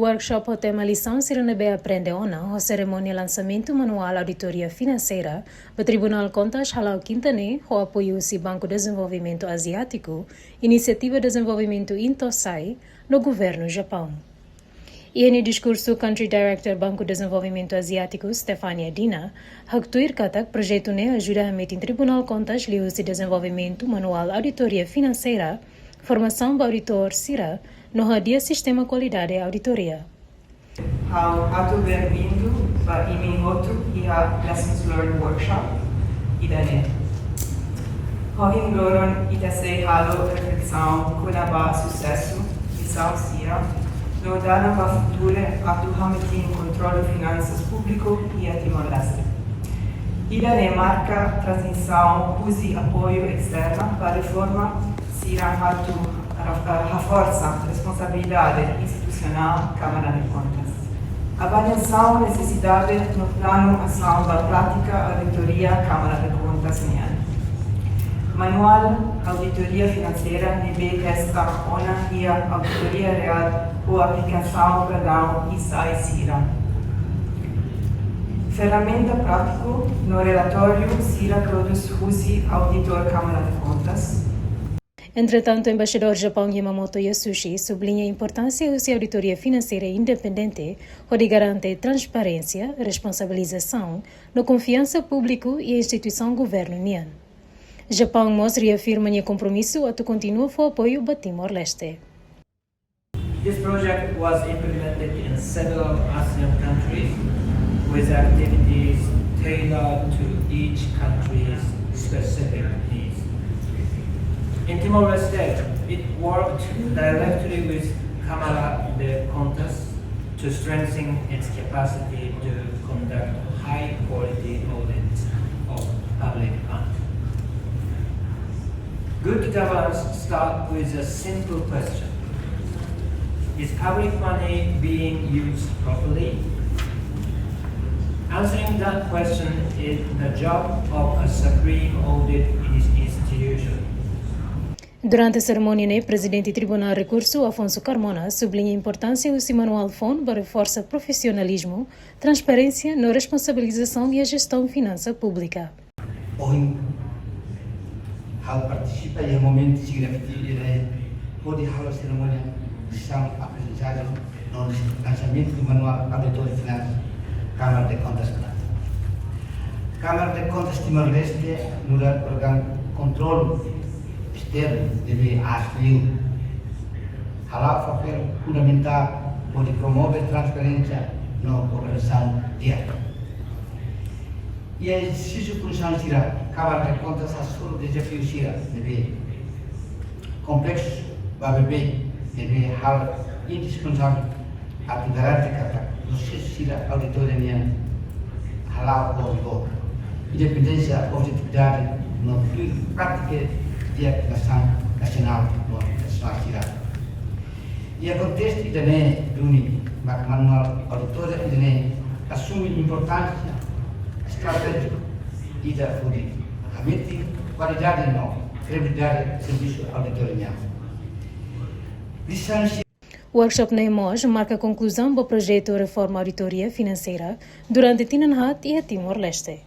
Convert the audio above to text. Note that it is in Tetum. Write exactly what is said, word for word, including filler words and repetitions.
Workshop ho tema Lisaun sira ne'ebé aprende ona, ho serimónia lansamentu manuál auditoria finanseira ba Tribunál Kontas hala'o kinta ne'e, ho apoiu husi Banku Dezenvolvimentu Aziátiku, Inisiativa Dezenvolvimentu Intosai, no Governu Japaun. Iha nia diskursu, Country Director Banku Dezenvolvimentu Aziátiku, Stefania Dina, haktuir katak projetu ne'e ajuda hametin Tribunál Kontas liuhusi dezenvolvimentu manuál auditoria finanseira, formasaun ba auditór sira, no hadi'a sistema kualidade auditoria. Ha'u hato'o benvindu ba imi hotu iha Lessons Learned Workshop ida-ne'e. Ohin loron ita sei halo reflesaun kona-ba susesu, lisaun sira, no dalan ba futuru atu hametin kontrolu finansas públiku iha Timor-Leste. Ida-ne'e marka tranzisaun husi apoiu esterna ba reforma sira atu ra-, reforsa responsabilidade institusionál Kámara de Kontas. Avaliasaun nesesidade no planu asaun ba prátika auditoria Kámara de Kontas nian. Manuál auditoria finanseira ne'ebé testa ona iha auditoria reál ho aplikasaun ba dalan i sai sira. Ferramenta prátiku no relatóriu sira prodús husi auditór Kámara de Kontas. Entretantu, Embaixadór Japaun Yamamoto Yasushi subliña importánsia husi auditoria finanseira independente, hodi garante transparénsia, responsabilizasaun, no konfiansa públiku iha instituisaun governu nian. Japaun mós reafirma nia kompromisu atu kontinua fó apoiu ba Timor-Leste. This project was implemented in several ASEAN countries with activities tailored to each country's specific needs. In Timor-Leste, it worked directly with Cámara de Cuentas to strengthen its capacity to conduct high-quality audits of public funds. Good governance starts with a simple question: is public money being used properly? Answering that question is the job of a supreme audit ins-, institution. Durante serimónia ne'e, Prezidente Tribunál Rekursu, Afonso Carmona, subliña importánsia husi manuál foun ba reforsa profisionalizmu, transparénsia no responsabilizasaun iha jestaun finansa públika. Ohin, ha'u partisipa iha momentu signifikatif ida-ne'e, hodi halo serimónia lisaun aprendizajen no lansamentu manuál auditoria finansas Kámara de Kontas. Kámara de Kontas Timor-Leste nu'udar órgaun kontrolu esternu ne'ebé aas liu hala'o papél fundamentál hodi promove transparénsia no governasaun di'ak. Iha ezersísiu funsaun sira, Kámara de Kontas hasoru dezafiu sira ne'ebé kompleksu ba beibeik, ne'ebé halo indispensável atu garante katak prosesu sira auditoria nian hala'o ho rigór, independénsia, objetividade no tuir prátika di'ak nasaun nasionál no internasionál sira. Iha kontestu ida-ne'e duni, mak manuál auditoria ida-ne'e asume importánsia estratéjiku ida hodi hametin kualidade no kredibilidade servisu auditoria nian. Lisaun Workshop ne'e mós marka konkluzaun ba projetu reforma auditoria finanseira durante tinan haat iha Timor-Leste.